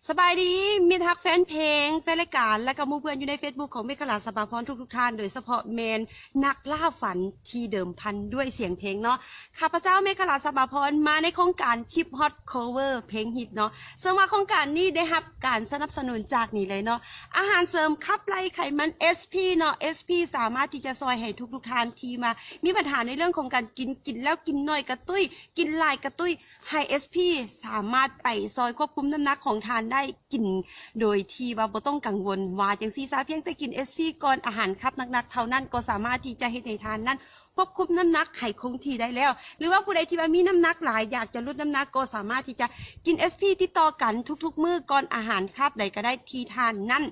ສະບາຍດີ ມິດຮັກແຟນເພງ ແຟນລາຍການ ແລະກະໝູ່ເພື່ອນຢູ່ໃນເຟສບຸກຂອງເມຂະລາ ສະບາພອນ ທຸກໆທ່ານ ໂດຍສະເພາະແມ່ນນັກລ່າຝັນທີ່ເດີມພັນດ້ວຍສຽງເພງເນາະ. ຂ້າພະເຈົ້າເມຂະລາ ສະບາພອນ ມາໃນໂຄງການຄລິບຮອດ ໂຄເວີເພງຮິດເນາະ, ເຊິ່ງວ່າໂຄງການນີ້ໄດ້ຮັບການສະໜັບສະໜູນຈາກນີ້ເລີຍເນາະ ອາຫານເສີມຂັບໄລ່ໄຂມັນ ເອສ ພີ ເນາະ, ເອສ ພີ ສາມາດທີ່ຈະຊ່ອຍໃຫ້ທຸກໆທ່ານທີ່ວ່າມີບັນຫາໃນເລື່ອງຂອງການກິນ, ກິນແລ້ວກິນໜ້ອຍກະຕຸ້ຍ, ກິນຫຼາຍກະຕຸ້ຍ, ໃຫ້ ເອສ ພີ ສາມາດໄປຊ່ອຍຄວບຄຸມນ້ຳໜັກຂອງທ່ານໄດ້, ກິນໂດຍທີ່ວ່າບໍ່ຕ້ອງກັງວົນ ວ່າຈັ່ງຊີ້ຊະ. ພຽງແຕ່ກິນ ເອສ ພີ ກ່ອນອາຫານຄັບໜັກໆເທົ່ານັ້ນ ກໍສາມາດທີ່ຈະເຮັດໃຫ້ທ່ານນັ້ນຄວບຄຸມນ້ຳໜັກໃຫ້ຄົງທີ່ໄດ້ແລ້ວ. ຫຼືວ່າຜູ້ໃດທີ່ວ່າມີນ້ຳໜັກຫຼາຍ ຢາກຈະຫຼຸດນ້ຳໜັກ ກໍສາມາດທີ່ຈະກິນ ເອສ ພີ ຕິດຕໍ່ກັນທຸກໆມື້ກ່ອນອາຫານຄັບໃດກໍໄດ້ທີ່ທ່ານນັ້ນ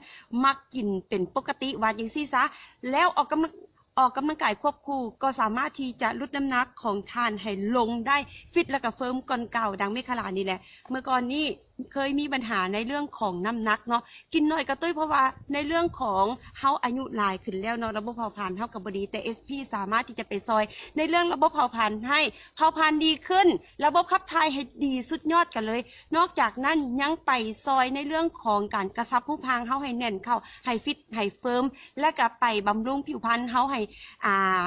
ມັກກິນເປັນປົກກະຕິ ວ່າຈັ່ງຊີ້ຊະ. ແລ້ວອອກກຳລັງ ອອກກຳລັງກາຍຄວບຄູ່ ກໍສາມາດທີ່ຈະຫຼຸດນ້ຳໜັກຂອງທ່ານໃຫ້ລົງໄດ້ຟິດ ແລະກະເຟີມກ່ອນເກົ່າ. ດັ່ງເມຂະລານີ້ແຫຼະ ເມື່ອກ່ອນນີ້ເຄີຍມີບັນຫາໃນເລື່ອງຂອງນ້ຳໜັກເນາະ, ກິນໜ້ອຍກະຕຸ້ຍ ເພາະວ່າໃນເລື່ອງຂອງເຮົາອາຍຸຫຼາຍຂຶ້ນແລ້ວເນາະ, ລະບົບເຜົາຜານເຮົາກໍບໍ່ດີ, ແຕ່ ເອສ ພີ ສາມາດທີ່ຈະໄປຊ່ອຍໃນເລື່ອງລະບົບເຜົາຜານໃຫ້, ເຜົາຜານດີຂຶ້ນ, ລະບົບຂັບຖ່າຍໃຫ້ດີສຸດຍອດກັນເລີຍ. ນອກຈາກນັ້ນຍັງໄປຊ່ອຍໃນເລື່ອງຂອງການກະຊັບຮູບຮ່າງເຮົາໃຫ້ແໜ້ນເຂົ້າ, ໃຫ້ຟິດ, ໃຫ້ເຟີມ ແລະກະໄປບຳລຸງຜິວພັນເຮົາໃຫ້ ອ່າ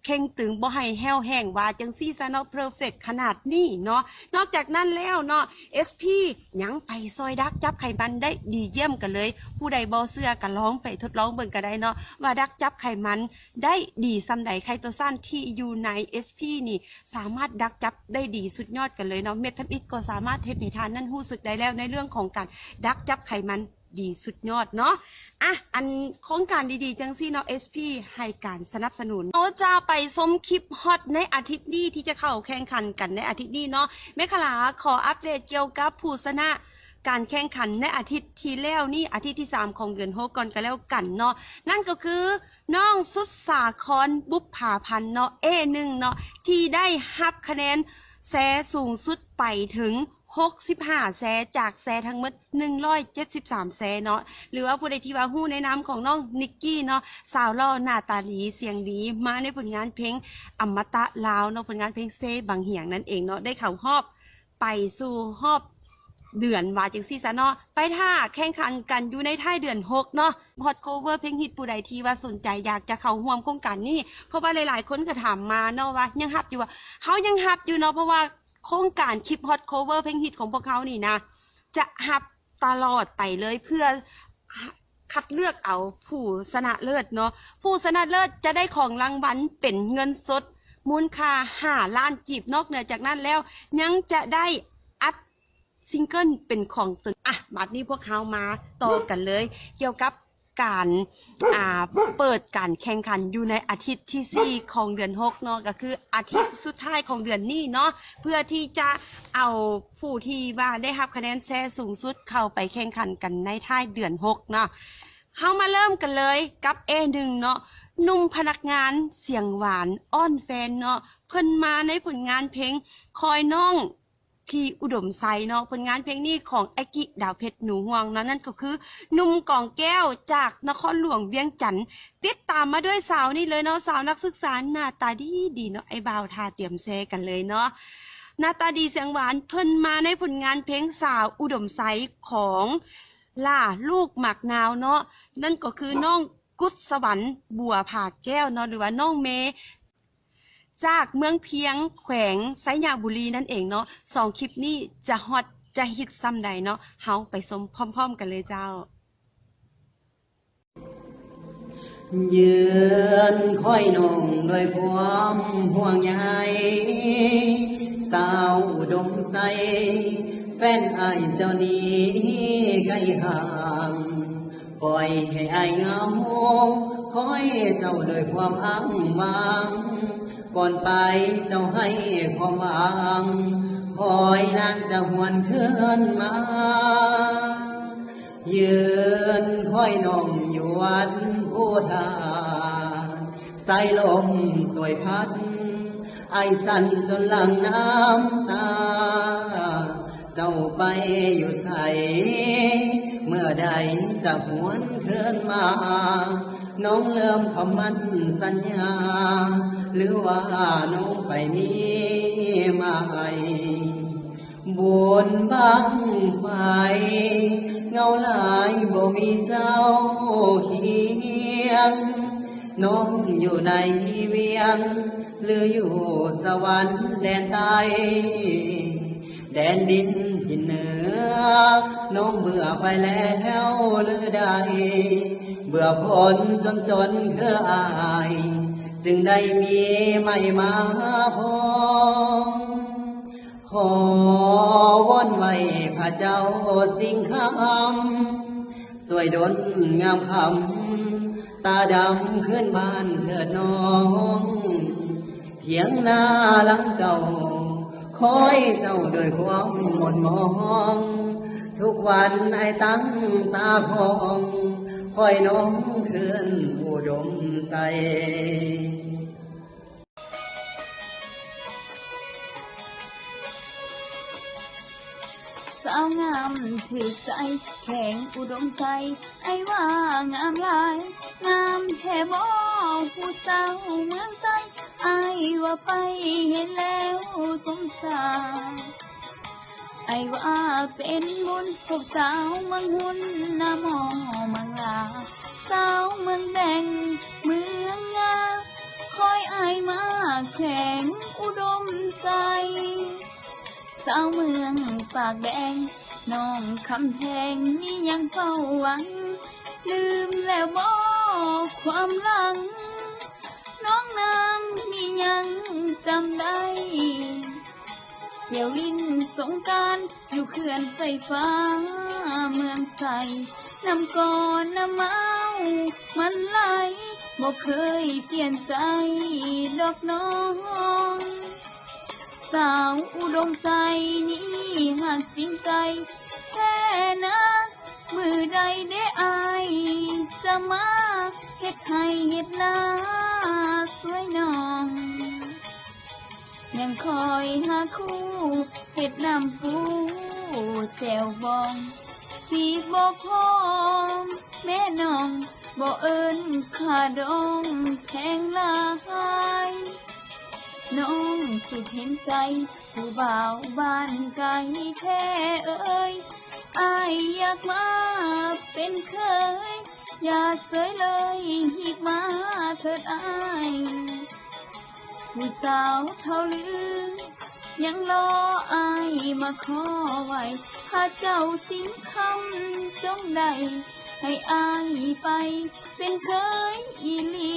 ເຄັ່ງຕຶງ, ບໍ່ໃຫ້ແຫ້ວແຫ້ງ, ວ່າຈັ່ງຊີ້ຊະເນາະ, ເພີເຟັກຂະໜາດນີ້ເນາະ. ນອກຈາກນັ້ນແລ້ວເນາະ ເອສ ພີ ຍັງໄປຊ່ອຍດັກຈັບໄຂມັນໄດ້ດີຢ້ຽມກັນເລີຍ. ຜູ້ໃດບໍ່ເຊື່ອກໍລອງໄປທົດລອງເບິ່ງກໍໄດ້ເນາະ ວ່າດັກຈັບໄຂມັນໄດ້ດີສ່ຳໃດ. ໄຄໂຕຊານທີ່ຢູ່ໃນ ເອສ ພີ ນີ້ ສາມາດດັກຈັບໄດ້ດີສຸດຍອດກັນເລີຍເນາະ. ເມັດທຳອິດກໍສາມາດເຮັດໃຫ້ທ່ານນັ້ນຮູ້ສຶກໄດ້ແລ້ວ ໃນເລື່ອງຂອງການດັກຈັບໄຂມັນ ດີສຸດຍອດເນາະ. ອ່ະ ອັນໂຄງການດີໆຈັ່ງຊີ້ເນາະ ເອສ ພີ ໃຫ້ການສະໜັບສະໜູນ. ເຮົາຈະໄປຊົມຄລິບຮອດໃນອາທິດນີ້ ທີ່ຈະເຂົ້າແຂ່ງຂັນກັນໃນອາທິດນີ້ເນາະ. ເມຂະລາຂໍອັບເດດກ່ຽວກັບຜູ້ຊະນະການແຂ່ງຂັນໃນອາທິດທີ່ແລ້ວນີ້ ອາທິດທີສາມຂອງເດືອນຫົກກ່ອນກໍແລ້ວກັນເນາະ. ນັ້ນກໍຄືນ້ອງສຸດສາຄອນ ບຸບຜາພັນເນາະ ເອໜຶ່ງເນາະ ທີ່ໄດ້ຮັບຄະແນນແຊສູງສຸດໄປເຖິງ ຫົກສິບຫ້າແຊ ຈາກແຊທັງໝົດໜຶ່ງຮ້ອຍເຈັດສິບສາມແຊເນາະ. ຫຼືວ່າຜູ້ໃດທີ່ວ່າຮູ້ໃນນາມຂອງນ້ອງນິກກີ້ເນາະ ສາວຫຼໍ່ໜ້າຕາດີສຽງດີ ມາໃນຜົນງານເພງອະມະຕະລາວເນາະ, ຜົນງານເພງເຊບັງຫຽງນັ້ນເອງເນາະ ໄດ້ເຂົ້າຮອບໄປສູ່ຮອບເດືອນ ວ່າຈັ່ງຊີ້ຊະເນາະ. ໄປຖ້າແຂ່ງຂັນກັນຢູ່ໃນທ້າຍເດືອນຫົກເນາະ. ຮອດໂຄເວີເພງຮິດ ຜູ້ໃດທີ່ວ່າສົນໃຈຢາກຈະເຂົ້າຮ່ວມໂຄງການນີ້ ເພາະວ່າຫຼາຍໆຄົນກໍຖາມມາເນາະວ່າຍັງຮັບຢູ່ບໍ່? ເຮົາຍັງຮັບຢູ່ເນາະ ເພາະວ່າ ໂຄງການຄລິບຮອດໂຄເວີເພງຮິດຂອງພວກເຮົານີ້ນະ ຈະຮັບຕະຫຼອດໄປເລີຍ ເພື່ອຄັດເລືອກເອົາຜູ້ຊະນະເລີດເນາະ. ຜູ້ຊະນະເລີດຈະໄດ້ຂອງລາງວັນເປັນເງິນສົດມູນຄ່າຫ້າລ້ານກີບ. ນອກເໜືອຈາກນັ້ນແລ້ວ ຍັງຈະໄດ້ອັດຊິງເກິນເປັນຂອງຕົນ. ອ່ະ ບັດນີ້ພວກເຮົາມາຕໍ່ກັນເລີຍ ກ່ຽວກັບ ການ ອ່າ ເປີດການແຂ່ງຂັນຢູ່ໃນອາທິດທີສີ່ຂອງເດືອນຫົກເນາະ, ກໍຄືອາທິດສຸດທ້າຍຂອງເດືອນນີ້ເນາະ ເພື່ອທີ່ຈະເອົາຜູ້ທີ່ວ່າໄດ້ຮັບຄະແນນແຊສູງສຸດເຂົ້າໄປແຂ່ງຂັນກັນໃນທ້າຍເດືອນຫົກເນາະ. ເຮົາມາເລີ່ມກັນເລີຍກັບ ເອໜຶ່ງເນາະ, ໜຸ່ມພະນັກງານສຽງຫວານອ້ອນແຟນເນາະ, ເພິ່ນມາໃນຜົນງານເພງຄອຍນ້ອງ ທີ່ອຸດົມໄຊເນາະ. ຜົນງານເພງນີ້ຂອງ ອາກິ ດາວເພັດ ໜູຮ່ວງເນາະ, ນັ້ນກໍຄືໜຸ່ມກອງແກ້ວຈາກນະຄອນຫຼວງວຽງຈັນ. ຕິດຕາມມາດ້ວຍສາວນີ້ເລີຍເນາະ, ສາວນັກສຶກສາໜ້າຕາດີໆເນາະ, ອ້າຍບ່າວຖ້າຕຽມແຊກັນເລີຍເນາະ. ໜ້າຕາດີສຽງຫວານ ເພິ່ນມາໃນຜົນງານເພງສາວອຸດົມໄຊຂອງຫຼ້າລູກໝາກນາວເນາະ, ນັ້ນກໍຄືນ້ອງກຸດສະຫວັນ ບົວຜາແກ້ວເນາະ ຫຼືວ່ານ້ອງເມ ຈາກເມືອງພຽງ ແຂວງໄຊຍະບູລີນັ້ນເອງເນາະ. ສອງຄລິບນີ້ຈະຮອດຈະຮິດສ່ຳໃດເນາະ, ເຮົາໄປຊົມພ້ອມໆກັນເລີຍເຈົ້າ. ຢືນຄອຍນ້ອງດ້ວຍຄວາມຫ່ວງໃຍ, ສາວອຸດົມໄຊ ແຟນອ້າຍເຈົ້ານີ້ໄກຫ່າງ. ປ່ອຍໃຫ້ອ້າຍເຫງົາ ຄອຍເຈົ້າດ້ວຍຄວາມອ້າງວາງ, ກ່ອນໄປເຈົ້າໃຫ້ຄວາມຫວັງ, ຄອຍນາງຈະຫວນຄືນມາ. ຢືນຄອຍນ້ອງຢູ່ວັດພູທາດ, ສາຍລົມຊ່ວຍພັດ ອ້າຍສັ່ນຈົນຫຼັ່ງນ້ຳຕາ. ເຈົ້າໄປຢູ່ໃສ? ເມື່ອໃດຈະຫວນຄືນມາ? ນ້ອງເລີ່ມຄຳໝັ້ນສັນຍາ ຫຼືວ່ານ້ອງໄປມີໃໝ່? ບຸນບັ້ງໄຟ ມີເຈົ້າຄຽງ ນ້ອງຢູ່ໃນວຽງ ຫຼືຢູ່ສະຫວັນແດນໃຕ້ ແດນດິນຖິ່ນເໜືອ ນ້ອງເບື່ອໄປແລ້ວຫຼືໃດ ເບື່ອຄົນຈົນໆຄືອ້າຍ ຈຶ່ງໄດ້ມີໃໝ່ມາພ້ອງ. ຂໍວອນໄຫວ້ພະເຈົ້າສິງຄຳ ຊ່ວຍດົນງາມຄຳ ຕາດຳຄືນບ້ານເຖີດນ້ອງ ຖຽງນາຫຼັງເກົ່າ ຄອຍເຈົ້າດ້ວຍຄວາມໝົນໝອງ ທຸກວັນອ້າຍຕັ້ງຕາພ້ອງ ຄອຍນ້ອງຄືນອຸດົມໄຊ. ສາວງາມຖືກໃຈແຂວງອຸດົມໄຊ ອ້າຍວ່າງາມຫຼາຍ ງາມແທ້ບໍ່ຜູ້ສາວເມືອງໄຊ ອ້າຍວ່າໄປເຫັນແລ້ວສົມສາຍ ອ້າຍວ່າເປັນບຸນພົບສາວເມືອງຮຸນ ນາໝໍເມືອງລາ ສາວເມືອງແບງ ເມືອງງາ ຄອຍອ້າຍມາແຂວງອຸດົມໄຊ ສາວເມືອງປາກແບງ ນ້ອງຄຳແພງ ມີຫຍັງເຝົ້າຫວັງ ລືມແລ້ວບໍ່ຄວາມຫຼັງ ນ້ອງນາງມີຫຍັງຈຳໄດ້ ທ່ຽວຫຼິ້ນສົງການຢູ່ເຂື່ອນໄຟຟ້າເມືອງໄຊ ນ້ຳກ້ອນນ້ຳເມົາມັນໄຫຼ ບໍ່ເຄີຍປ່ຽນໃຈດອກນ້ອງ ສາວອຸດົມໄຊນີ້ຮັກຈິງໃຈແທ້ນາ ມື້ໃດເດອ້າຍຈະມາເຮັດໄຮ່ເຮັດນາຊ່ວຍນ້ອງ ຍັງຄອຍຫາຄູ່ເຮັດນ້ຳປູແຈ່ວບອງ ສິບໍ່ພ້ອມແມ່ນ້ອງ ບໍ່ເອີ້ນຄ່າດອງແພງຫຼາຍ ນ້ອງສຸດເຫັນໃຈຜູ້ບ່າວບ້ານໄກແທ້ເອີຍ ອ້າຍຢາກມາເປັນເຂີຍ ຢ່າເສີຍເລີຍ ຮີບມາເຖີດອ້າຍ ຜູ້ສາວເຖົ້າລື ຍັງລໍອ້າຍມາຂໍໄວ້ ພະເຈົ້າສິງຄຳຈົ່ງໄດ້ໃຫ້ອ້າຍໄປເປັນເຂີຍອີ່ຫຼີ.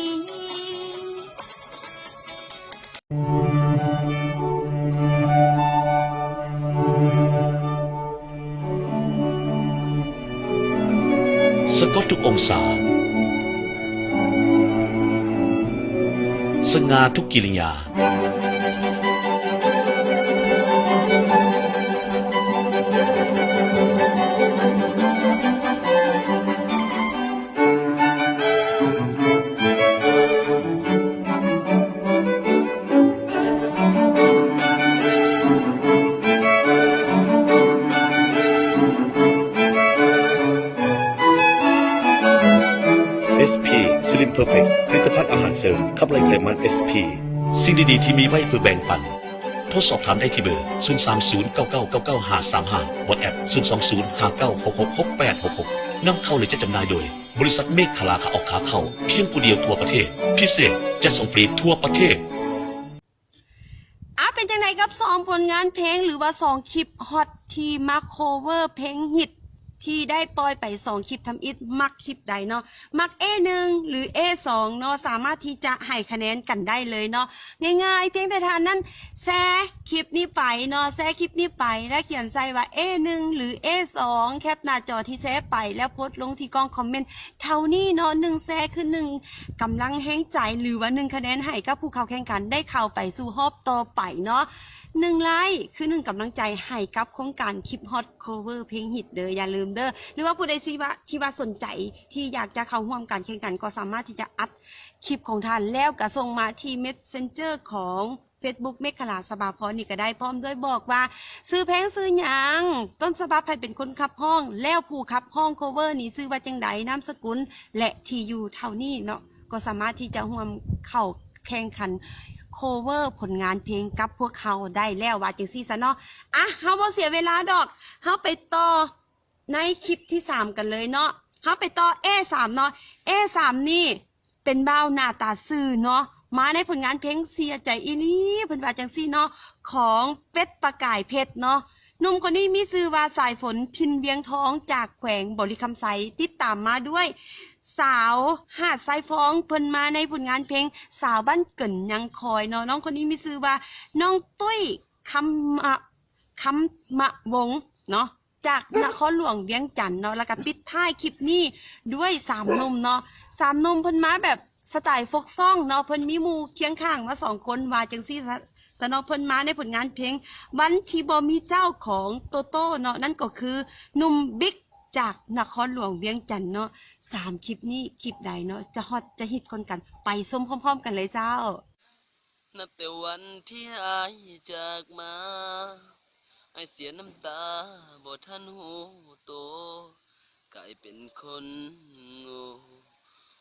ສະກົດທຸກອົງສາ, ສະຫງ່າທຸກກິລິຍາ. ເອສ ພີ Slim Perfect ຜະລິດຕະພັນອາຫານເສີມຂັບໄລ່ໄຂມັນ ເອສ ພີ ສິ່ງດີໆທີ່ມີໄວ້ເພື່ອແບ່ງປັນ. ໂທສອບຖາມໄດ້ທີ່ເບີ ສູນສາມສູນ ເກົ້າເກົ້າເກົ້າເກົ້າ ຫ້າສາມຫ້າ WhatsApp ສູນສອງສູນ ຫ້າເກົ້າຫົກຫົກ ຫົກແປດຫົກຫົກ ນຳເຂົ້າ ແລະ ຈັດຈຳໜ່າຍໂດຍ ບໍລິສັດເມກຂະລາ ຂາອອກຂາເຂົ້າ ພຽງຜູ້ດຽວທົ່ວປະເທດ. ພິເສດ ຈັດສົ່ງຟຣີທົ່ວປະເທດ. ອາ ເປັນຈັ່ງໃດກັບສອງຜົນງານເພງ ຫຼືວ່າສອງຄລິບຮອດທີ່ມາໂຄເວີເພງຮິດ ທີ່ໄດ້ປ່ອຍໄປສອງຄລິບທຳອິດ ມັກຄລິບໃດເນາະ? ມັກເອໜຶ່ງ ຫຼືເອສອງເນາະ? ສາມາດທີ່ຈະໃຫ້ຄະແນນກັນໄດ້ເລີຍເນາະ. ງ່າຍໆ ພຽງແຕ່ທ່ານນັ້ນແຊຄລິບນີ້ໄປເນາະ, ແຊຄລິບນີ້ໄປ ແລ້ວຂຽນໃສ່ວ່າເອໜຶ່ງ ຫຼືເອສອງ ແຄປໜ້າຈໍທີ່ແຊໄປ ແລ້ວໂພສລົງທີ່ກ່ອງຄອມເມັນເທົ່ານີ້ເນາະ. ໜຶ່ງແຊຄືໜຶ່ງກຳລັງແຮງໃຈ ຫຼືວ່າໜຶ່ງຄະແນນໃຫ້ກັບຜູ້ເຂົ້າແຂ່ງຂັນໄດ້ເຂົ້າໄປສູ່ຮອບຕໍ່ໄປເນາະ. ໜຶ່ງໄລ້ຄືໜຶ່ງກຳລັງໃຈໃຫ້ກັບໂຄງການຄລິບຮອດໂຄເວີເພງຮິດເດີ ຢ່າລືມເດີ. ຫຼືວ່າຜູ້ໃດທີ່ວ່າ ທີ່ວ່າສົນໃຈທີ່ຢາກຈະເຂົ້າຮ່ວມການແຂ່ງຂັນ ກໍສາມາດທີ່ຈະອັດຄລິບຂອງທ່ານ ແລ້ວກະສົ່ງມາທີ່ເມັດເຊັນເຈີຂອງ ເຟສບຸກ ເມກຂະລາ ສະບາພອນ ນີ້ກະໄດ້ ພ້ອມດ້ວຍບອກວ່າຊື່ເພງຊື່ຫຍັງ, ຕົ້ນສະບັບໃຜເປັນຄົນຂັບຮ້ອງ ແລ້ວຜູ້ຂັບຮ້ອງໂຄເວີນີ້ຊື່ວ່າຈັ່ງໃດ, ນາມສະກຸນ ແລະ ທີ່ຢູ່ເທົ່ານີ້ເນາະ. ກໍສາມາດທີ່ຈະຮ່ວມເຂົ້າແຂ່ງຂັນໂຄເວີຜົນງານເພງກັບພວກເຮົາໄດ້ແລ້ວ ວ່າຈັ່ງຊີ້ຊະເນາະ. ອະ ເຮົາບໍ່ເສຍເວລາດອກ, ເຮົາໄປຕໍ່ໃນຄລິບທີສາມກັນເລີຍເນາະ. ເຮົາໄປຕໍ່ເອສາມເນາະ ເອສາມນີ້ເປັນບ່າວໜ້າຕາຊື່ເນາະ ມາໃນຜົນງານເພງເສຍໃຈອີ່ຫຼີ ເພິ່ນວ່າຈັ່ງຊີ້ເນາະ ຂອງເປັດປະກາຍເພັດເນາະ. ໜຸ່ມຄົນນີ້ມີຊື່ວ່າ ສາຍຝົນ ຖິ່ນວຽງທອງ ຈາກແຂວງບໍລິຄຳໄຊ. ຕິດຕາມມາດ້ວຍສາວຫາດຊາຍຟອງ ເພິ່ນມາໃນຜົນງານເພງສາວບ້ານເກີນຍັງຄອຍເນາະ. ນ້ອງຄົນນີ້ມີຊື່ວ່າ ນ້ອງຕຸ້ຍ ຄຳມະ ຄຳມະວົງເນາະ ຈາກນະຄອນຫຼວງວຽງຈັນເນາະ. ແລ້ວກະປິດທ້າຍຄລິບນີ້ດ້ວຍສາມໜຸ່ມເນາະ ສາມໜຸ່ມເພິ່ນມາແບບສະໄຕລ໌ໂຟກຊອງເນາະ ເພິ່ນມີໝູ່ຄຽງຂ້າງມາສອງຄົນ ວ່າຈັ່ງຊີ້ຊະເນາະ. ເພິ່ນມາໃນຜົນງານເພງວັນທີ່ບໍ່ມີເຈົ້າຂອງໂຕໂຕ້ເນາະ ນັ້ນກໍຄືໜຸ່ມບິກຈາກນະຄອນຫຼວງວຽງຈັນເນາະ. ສາມຄລິບນີ້ຄລິບໃດເນາະ ຈະຮອດຈະຮິດກ່ອນກັນ ໄປຊົມພ້ອມໆກັນເລີຍເຈົ້າ. ນັບແຕ່ວັນທີ່ອ້າຍຈາກມາ ອ້າຍເສຍນ້ຳຕາບໍ່ທັນຮູ້ໂຕ ກາຍເປັນຄົນໂງ່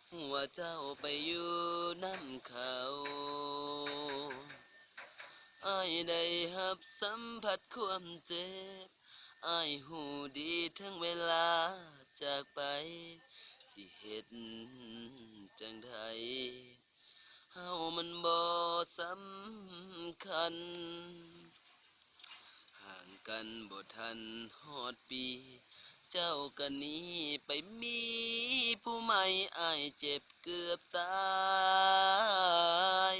ຮູ້ວ່າເຈົ້າໄປຢູ່ນຳເຂົາ. ອ້າຍໄດ້ຮັບສຳຜັດຄວາມເຈັບ ອ້າຍຮູ້ດີເຖິງເວລາຈາກໄປ ຊິເຮັດຈັ່ງໃດ ເຮົາມັນບໍ່ສຳຄັນ ຫ່າງກັນບໍ່ທັນຮອດປີ ເຈົ້າກະໜີໄປມີຜູ້ໃໝ່ ອ້າຍເຈັບເກືອບຕາຍ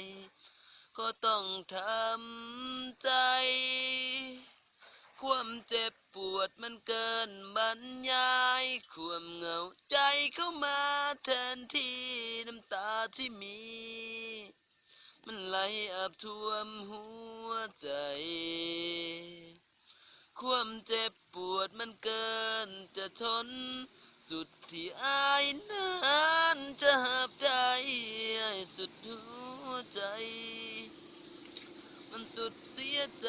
ກໍຕ້ອງທຳໃຈ. ຄວາມເຈັບປວດມັນເກີນບັນຍາຍ ຄວາມເຫງົາໃຈເຂົ້າມາແທນທີ່ນ້ຳຕາທີ່ມີ ມັນໄຫຼອາບຖ້ວມຫົວໃຈ. ຄວາມເຈັບປວດມັນເກີນຈະທົນ ສຸດທີ່ອ້າຍນັ້ນຈະຮັບໄດ້ ສຸດຫົວໃຈ ມັນສຸດເສຍໃຈ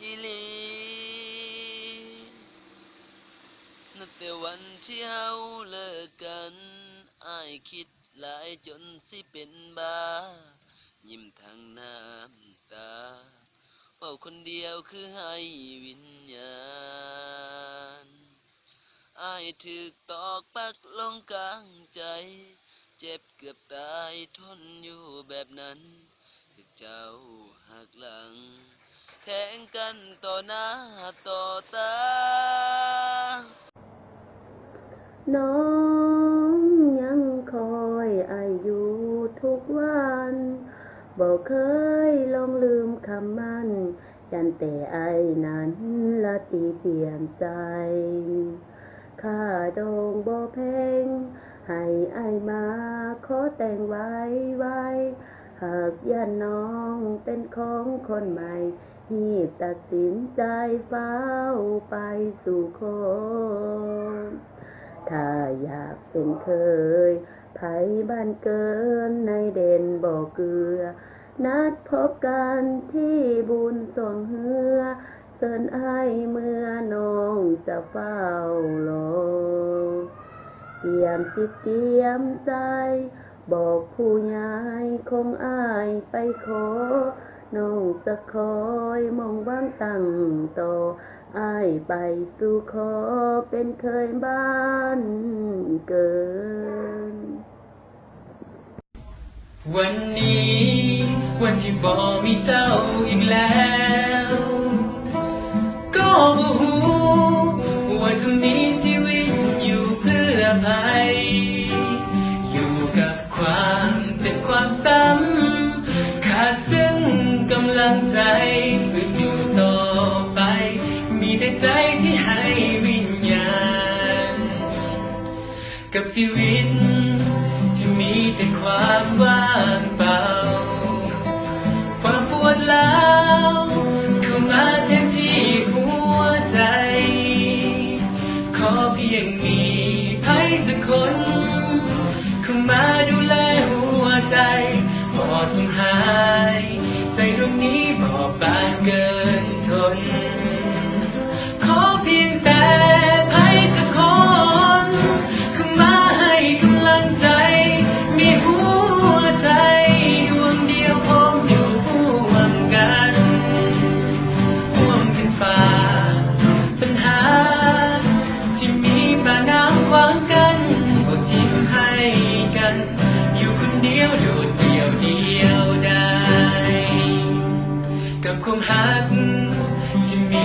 ອີ່ຫຼີ. ນັບແຕ່ວັນທີ່ເຮົາເລີກກັນ ອ້າຍຄິດຫຼາຍຈົນຊິເປັນບ້າ ຍິ້ມທັງນ້ຳຕາ ເວົ້າຄົນດຽວຄືໄຮ້ວິນຍານ. ອ້າຍຖືກຕອກປັກລົງກາງໃຈ ເຈັບເກືອບຕາຍທົນຢູ່ແບບນັ້ນ ຖືກເຈົ້າຫັກຫຼັງແທງກັນຕໍ່ໜ້າຕໍ່ຕາ. ນ້ອງຍັງຄອຍອ້າຍຢູ່ທຸກວັນ ບໍ່ເຄີຍລົງລືມຄຳໝັ້ນ ຢ້ານແຕ່ອ້າຍນັ້ນລະຕິປ່ຽນໃຈ. ຄ່າດອງບໍ່ແພງ ໃຫ້ອ້າຍມາຂໍແຕ່ງໄວໆ ຫາກຢ້ານນ້ອງເປັນຂອງຄົນໃໝ່ ຮີບຕັດສິນໃຈຟ້າວໄປສູ່ຂໍ. ຖ້າຢາກເປັນເຂີຍໃຜບ້ານເກີນໃນແດນບໍ່ເກືອ ນັດພົບກັນທີ່ບຸນຊ່ວງເຮືອ ເຊີນອ້າຍເມືອ ນ້ອງຈະຟ້າວລໍ. ກຽມຈິດກຽມໃຈ ບອກຜູ້ໃຫຍ່ຂອງອ້າຍໄປຂໍ ນ້ອງຈະຄອຍມຸ່ງຫວັງຕັ້ງຕໍ່ ອ້າຍໄປສູ່ຂໍເປັນເຂີຍບ້ານເກີນ. ວັນນີ້ວັນທີ່ບໍ່ມີເຈົ້າອີກແລ້ວ ກໍບໍ່ຮູ້ວ່າຈະມີຊີວິດຢູ່ເພື່ອໃຜ ຢູ່ກັບຄວາມເຈັບຄວາມຊ້ຳ ຂາດເຊິ່ງກຳລັງໃຈ ຝຶກຢູ່ຕໍ່ໄປ ມີແຕ່ໃຈທີ່ໄຮ້ວິນຍານ ກັບຊີວິດທີ່ມີແຕ່ຄວາມວ່າງເປົ່າ ຄວາມປວດຮ້າວເຂົ້າມາແທນທີ່ຫົວໃຈ ຂໍພຽງມີໃຜສັກຄົນ ເຂົ້າມາດູແລຫົວໃຈ ບໍ່ຕ້ອງຫາຍໃຈດວງນີ້ ບໍ່ປານເກີນທົນ. ຂໍພຽງແຕ່ໃຜຈັກຄົນ ເຂົ້າມາໃຫ້ກຳລັງໃຈ ມີຫົວ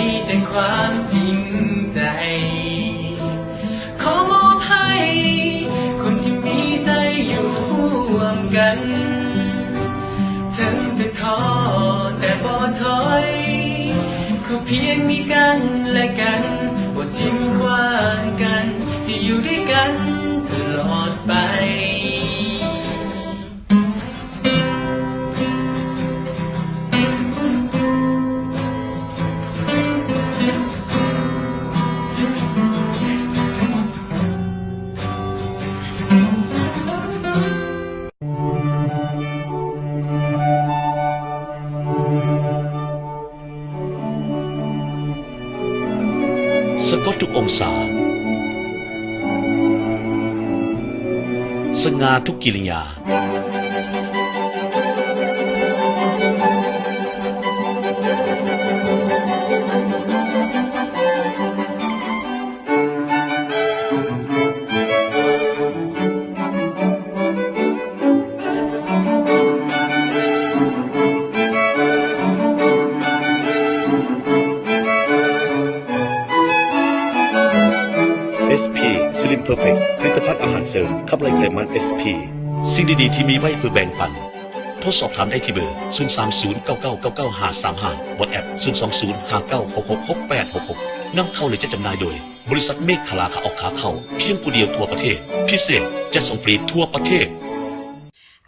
ມີແຕ່ຄວາມຈິງໃຈ ຂໍມອບໃຫ້ຄົນທີ່ມີໃຈຢູ່ຮ່ວມກັນ ເຖິງຈະທໍ້ແຕ່ບໍ່ຖອຍ ຂໍພຽງມີກັນແລະກັນ ບໍ່ຖິ້ມຂວ້າງກັນ ທີ່ຢູ່ດ້ວຍກັນຕະຫຼອດໄປ. ສະກົດທຸກອົງສາ ສະຫງ່າທຸກກິລິຍາ. ເອສພີ Slim Perfect ຜະລິດຕະພັນອາຫານເສີມຂັບໄລ່ໄຂມັນ ເອສພີ. ສິ່ງດີໆທີ່ມີໄວ້ເພື່ອແບ່ງປັນ. ໂທສອບຖາມໄດ້ທີ່ເບີ ສູນສາມສູນ ເກົ້າເກົ້າເກົ້າເກົ້າ ຫ້າສາມຫ້າ WhatsApp ສູນສອງສູນ ຫ້າເກົ້າຫົກຫົກ ຫົກແປດຫົກຫົກ. ນຳເຂົ້າ ແລະ ຈັດຈຳໜ່າຍໂດຍ ບໍລິສັດເມກຂະລາ ຂາອອກຂາເຂົ້າ ພຽງຜູ້ດຽວທົ່ວປະເທດ. ພິເສດ ຈັດສົ່ງຟຣີທົ່ວປະເທດ.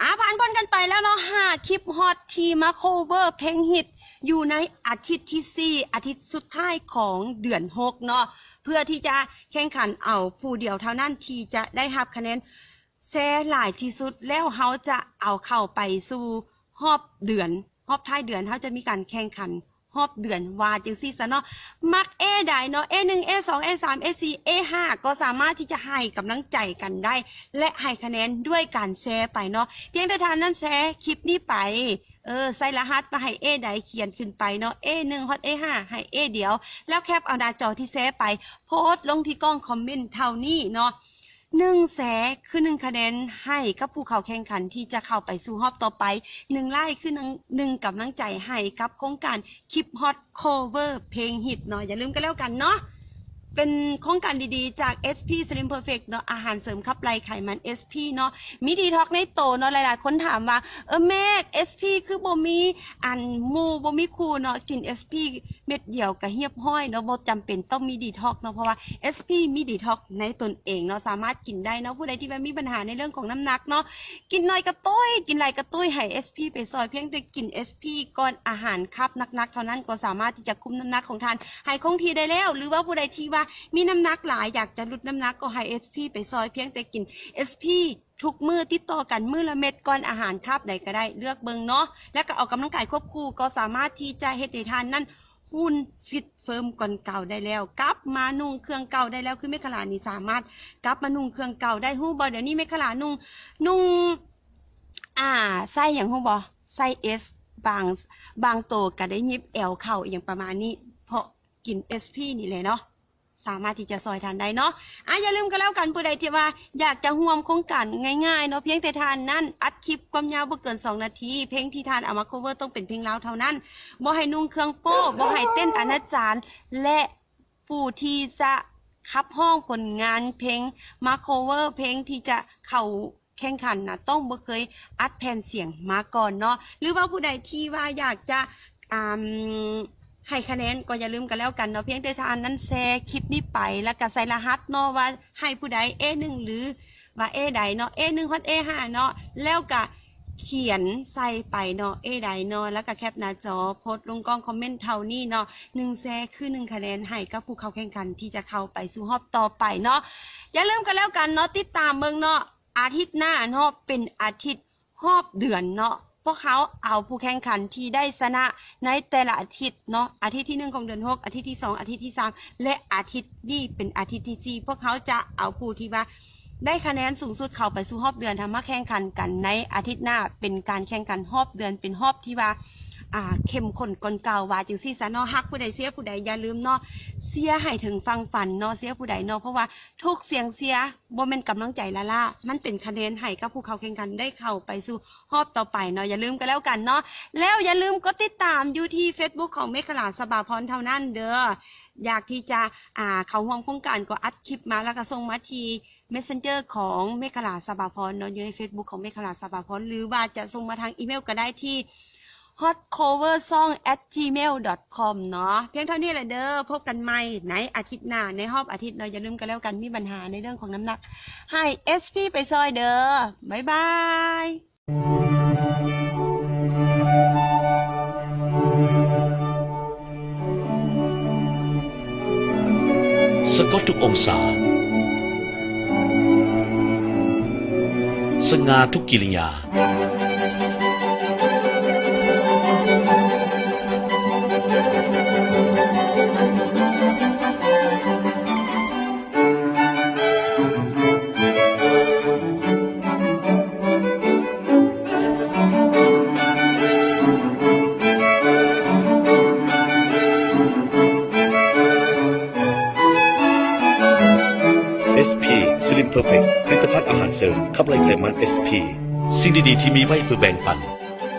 ອາ ຜ່ານພົ້ນກັນໄປແລ້ວເນາະ ຫ້າຄລິບຮອດທີ່ມາໂຄເວີເພງຮິດຢູ່ໃນອາທິດທີສີ່ ອາທິດສຸດທ້າຍຂອງເດືອນຫົກເນາະ ເພື່ອທີ່ຈະແຂ່ງຂັນເອົາຜູ້ດຽວເທົ່ານັ້ນທີ່ຈະໄດ້ຮັບຄະແນນແຊຫຼາຍທີ່ສຸດ ແລ້ວເຮົາຈະເອົາເຂົ້າໄປສູ່ຮອບເດືອນ ຮອບທ້າຍເດືອນ ເຮົາຈະມີການແຂ່ງຂັນຮອບເດືອນ ວ່າຈັ່ງຊີ້ຊະເນາະ. ມັກເອໃດເນາະ ເອໜຶ່ງ ເອສອງ ເອສາມ ເອສີ່ ເອຫ້າ ກໍສາມາດທີ່ຈະໃຫ້ກຳລັງໃຈກັນໄດ້ ແລະ ໃຫ້ຄະແນນດ້ວຍການແຊໄປເນາະ. ພຽງແຕ່ທ່ານນັ້ນແຊຄລິບນີ້ໄປ ເອີ ໃສ່ລະຫັດມາໃຫ້ເອໃດຂຽນຂຶ້ນໄປເນາະ ເອໜຶ່ງຮອດເອຫ້າ ໃຫ້ເອດຽວ ແລ້ວແຄປເອົາໜ້າຈໍທີ່ແຊໄປ ໂພສລົງທີ່ກ່ອງຄອມເມັນເທົ່ານີ້ເນາະ. ໜຶ່ງແຊຄືໜຶ່ງຄະແນນໃຫ້ກັບຜູ້ເຂົ້າແຂ່ງຂັນທີ່ຈະເຂົ້າໄປສູ່ຮອບຕໍ່ໄປ, ໜຶ່ງໄລ້ຄືໜຶ່ງກຳລັງໃຈໃຫ້ກັບໂຄງການຄລິບຮອດໂຄເວີເພງຮິດເນາະ. ຢ່າລືມກັນແລ້ວກັນເນາະ ເປັນໂຄງການດີໆຈາກ ເອສພີ Slim Perfect ເນາະ ອາຫານເສີມຂັບໄລ່ໄຂມັນ ເອສພີ ເນາະ ມີດີທັອກໃນໂຕເນາະ. ຫຼາຍໆຄົນຖາມວ່າ ເອີ ແມັກ ເອສພີ ຄືບໍ່ມີອັນໝູ່ ບໍ່ມີຄູ່ເນາະ ກິນ ເອສພີ ເມັດດຽວກະຮຽບຮ້ອຍເນາະ ບໍ່ຈຳເປັນຕ້ອງມີດີທັອກເນາະ ເພາະວ່າ ເອສພີ ມີດີທັອກໃນຕົນເອງເນາະ ສາມາດກິນໄດ້ເນາະ. ຜູ້ໃດທີ່ວ່າມີບັນຫາໃນເລື່ອງຂອງນ້ຳໜັກເນາະ ກິນໜ້ອຍກະຕຸ້ຍ ກິນຫຼາຍກະຕຸ້ຍ ໃຫ້ ເອສພີ ໄປຊ່ອຍ ພຽງແຕ່ກິນ ເອສພີ ກ່ອນອາຫານຄາບໜັກໆເທົ່ານັ້ນ ກໍສາມາດທີ່ຈະຄຸມນ້ຳໜັກຂອງທ່ານໃຫ້ຄົງທີ່ໄດ້ແລ້ວ. ຫຼືວ່າຜູ້ໃດທີ່ວ່າມີນ້ຳໜັກຫຼາຍ ຢາກຈະຫຼຸດນ້ຳໜັກ ກໍໃຫ້ ເອສພີ ໄປຊ່ອຍ ພຽງແຕ່ກິນ ເອສພີ ທຸກມື້ຕິດຕໍ່ກັນມື້ລະເມັດ ກ່ອນອາຫານຄາບໃດກໍໄດ້ ເລືອກເບິ່ງເນາະ ແລ້ວກໍອອກກຳລັງກາຍຄວບຄູ່ ກໍສາມາດທີ່ຈະເຮັດໃຫ້ທ່ານນັ້ນຫຸ່ນຟິດເຟີມກ່ອນເກົ່າໄດ້ແລ້ວ ກັບມານຸ່ງເຄື່ອງເກົ່າໄດ້ແລ້ວ. ຄືແມ່ຄາລານີ້ສາມາດກັບມານຸ່ງເຄື່ອງເກົ່າໄດ້. ຮູ້ບໍ່ ດຽວນີ້ແມ່ຄາລານຸ່ງ ນຸ່ງ ອ່າ ໄຊຫຍັງຮູ້ບໍ່ ໄຊ S ບາງ ບາງໂຕກໍໄດ້ຫຍິບແອວເຂົ້າ ອີ່ຫຍັງປະມານນີ້ ເພາະກິນ ເອສພີ ນີ້ແຫຼະເນາະ ສາມາດທີ່ຈະຊ່ອຍທ່ານໄດ້ເນາະ. ອາ ຢ່າລືມກັນແລ້ວກັນ ຜູ້ໃດທີ່ວ່າຢາກຈະຮ່ວມໂຄງການງ່າຍໆເນາະ ພຽງແຕ່ທ່ານນັ້ນອັດຄລິບຄວາມຍາວບໍ່ເກີນສອງນາທີ ເພງທີ່ທ່ານເອົາມາໂຄເວີຕ້ອງເປັນເພງລາວເທົ່ານັ້ນ ບໍ່ໃຫ້ນຸ່ງເຄື່ອງໂປ້ ບໍ່ໃຫ້ເຕັ້ນອະນາຈານ ແລະ ຜູ້ທີ່ຈະຂັບຮ້ອງຜົນງານເພງມາໂຄເວີເພງທີ່ຈະເຂົ້າ ແຂ່ງຂັນນະ ຕ້ອງບໍ່ເຄີຍອັດແຜ່ນສຽງມາກ່ອນເນາະ. ຫຼືວ່າຜູ້ໃດທີ່ວ່າຢາກຈະ ອາ ໃຫ້ຄະແນນ ກໍຢ່າລືມກັນແລ້ວກັນເນາະ ພຽງແຕ່ທ່ານນັ້ນແຊຄລິບນີ້ໄປ ແລ້ວກະໃສ່ລະຫັດເນາະ ວ່າໃຫ້ຜູ້ໃດ ເອໜຶ່ງ ຫຼືວ່າເອໃດເນາະ ເອໜຶ່ງຮອດເອຫ້າເນາະ ແລ້ວກະຂຽນໃສ່ໄປເນາະ ເອໃດເນາະ ແລ້ວກະແຄປໜ້າຈໍໂພສລົງກ່ອງຄອມເມັນເທົ່ານີ້ເນາະ. ໜຶ່ງແຊຄືໜຶ່ງຄະແນນໃຫ້ກັບຜູ້ເຂົ້າແຂ່ງຂັນທີ່ຈະເຂົ້າໄປສູ່ຮອບຕໍ່ໄປເນາະ. ຢ່າລືມກັນແລ້ວກັນເນາະ ຕິດຕາມເບິ່ງເນາະ ອາທິດໜ້າເນາະ ເປັນອາທິດຮອບເດືອນເນາະ ພວກເຮົາເອົາຜູ້ແຂ່ງຂັນທີ່ໄດ້ຊະນະໃນແຕ່ລະອາທິດເນາະ ອາທິດທີໜຶ່ງຂອງເດືອນຫົກ ອາທິດທີສອງ ອາທິດທີສາມ ແລະ ອາທິດນີ້ເປັນອາທິດທີສີ່ ພວກເຮົາຈະເອົາຜູ້ທີ່ວ່າໄດ້ຄະແນນສູງສຸດເຂົ້າໄປສູ່ຮອບເດືອນ ເຮົາມາແຂ່ງຂັນກັນໃນອາທິດໜ້າ ເປັນການແຂ່ງຂັນຮອບເດືອນ ເປັນຮອບທີ່ວ່າ ອ່າ ເຂັ້ມຂຸ້ນກວ່າເກົ່າ ວ່າຈັ່ງຊີ້ຊະເນາະ. ຮັກຜູ້ໃດເຊຍຜູ້ໃດ ຢ່າລືມເນາະ ເຊຍໃຫ້ເຖິງຝັ່ງຝັນເນາະ ເຊຍຜູ້ໃດເນາະ ເພາະວ່າທຸກສຽງເຊຍບໍ່ແມ່ນກຳລັງໃຈລ້າໆ ມັນເປັນຄະແນນໃຫ້ກັບຜູ້ເຂົ້າແຂ່ງຂັນໄດ້ເຂົ້າໄປສູ່ຮອບຕໍ່ໄປເນາະ. ຢ່າລືມກໍແລ້ວກັນເນາະ ແລ້ວຢ່າລືມກົດຕິດຕາມຢູ່ທີ່ເຟສບຸກຂອງເມຂະລາ ສະບາພອນ ເທົ່ານັ້ນເດີ້. ຢາກທີ່ຈະ ອ່າ ເຂົ້າຮ່ວມໂຄງການ ກໍອັດຄລິບມາ ແລ້ວກໍສົ່ງມາທີ່ Messenger ຂອງເມຂະລາ ສະບາພອນ ເນາະ ຢູ່ໃນເຟສບຸກຂອງເມຂະລາ ສະບາພອນ ຫຼືວ່າຈະສົ່ງມາທາງອີເມວກໍໄດ້ທີ່ hotcoversong at gmail dot com ເນາະ. ພຽງເທົ່ານີ້ແຫຼະເດີ້ ພົບກັນໃໝ່ໃນອາທິດໜ້າ ໃນຮອບອາທິດເນາະ. ຢ່າລືມກໍແລ້ວກັນ ມີບັນຫາໃນເລື່ອງຂອງນ້ຳໜັກ ໃຫ້ ເອສ ພີ ໄປຊ່ອຍເດີ້. ບາຍບາຍ. ສະກອດທຸກອົງສາ ສະຫງ່າທຸກກິລິຍາ. ເອສ ພີ Slim Perfect ຜະລິດຕະພັນອາຫານເສີມຂັບໄລ່ໄຂມັນ ເອສ ພີ. ສິ່ງດີໆທີ່ມີໄວ້ເພື່ອແບ່ງປັນ.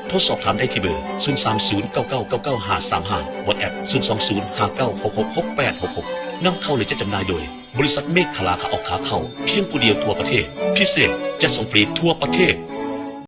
ໂທສອບຖາມໄດ້ທີ່ເບີ ສູນສາມສູນ ເກົ້າເກົ້າເກົ້າເກົ້າ ຫ້າສາມຫ້າ WhatsApp ສູນສອງສູນ ຫ້າເກົ້າຫົກຫົກ ຫົກແປດຫົກຫົກ. ນຳເຂົ້າ ແລະ ຈັດຈຳໜ່າຍໂດຍ ບໍລິສັດເມຂະລາຂາອອກຂາເຂົ້າ ພຽງຜູ້ດຽວທົ່ວປະເທດ. ພິເສດ ຈັດສົ່ງຟຣີທົ່ວປະເທດ.